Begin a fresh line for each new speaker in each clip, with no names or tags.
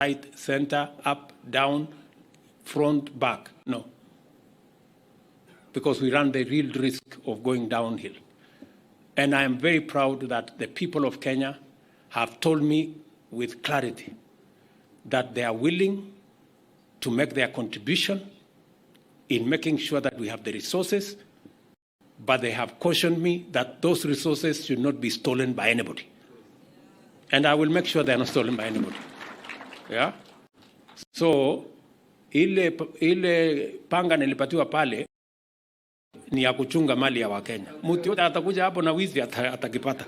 right, center, up, down, front, back. No. Because we run the real risk of going downhill. And I am very proud that the people of Kenya have told me with clarity that they are willing to make their contribution in making sure that we have the resources, but they have cautioned me that those resources should not be stolen by anybody. And I will make sure they are not stolen by anybody. Yeah? So ile panga nilipatiwa pale ni ya kuchunga mali ya Wakenya. Mtu yote atakuja hapo na wizi atakipata.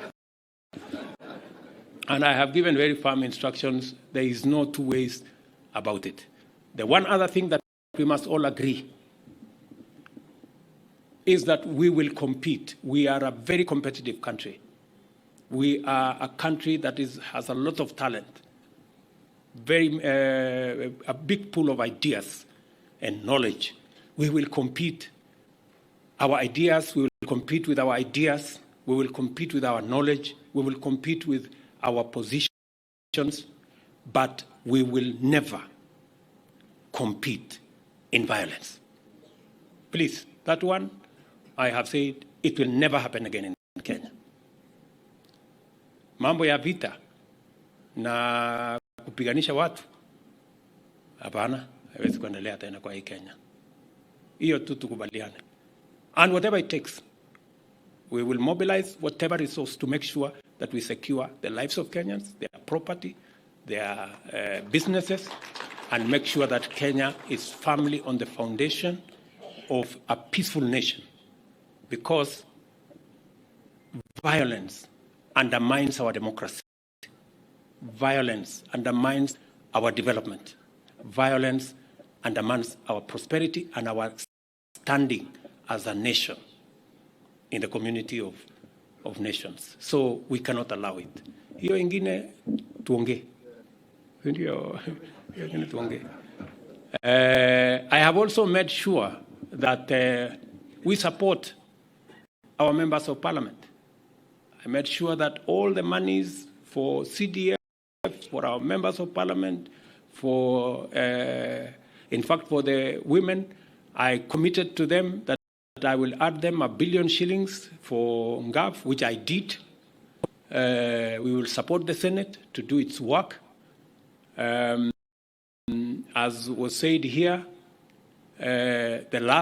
And I have given very firm instructions. There is no two ways about it. The one other thing that we must all agree is that we will compete. We are a very competitive country. We are a country that has a lot of talent, a big pool of ideas and knowledge. We will compete. Our ideas, we will compete with our ideas, we will compete with our knowledge, we will compete with our positions, but we will never compete in violence. Please, that one, I have said it will never happen again in Kenya. Mambo ya vita na kupiganisha watu, hapana, haiwezi kuendelea tena kwa hii Kenya. Hiyo tu tukubaliane. And whatever it takes, we will mobilize whatever resource to make sure that we secure the lives of Kenyans, their property, their businesses, and make sure that Kenya is firmly on the foundation of a peaceful nation. Because violence undermines our democracy. Violence undermines our development. Violence undermines our prosperity and our standing as a nation in the community of nations. So we cannot allow it. Hiyo ingine tuongee. Ndio, hiyo ingine tuongee. I have also made sure that we support our members of parliament. I made sure that all the monies for CDF, for our members of parliament, for, in fact, for the women, I committed to them that I will add them 1 billion shillings for NGAAF, which I did. We will support the Senate to do its work. As was said here, the last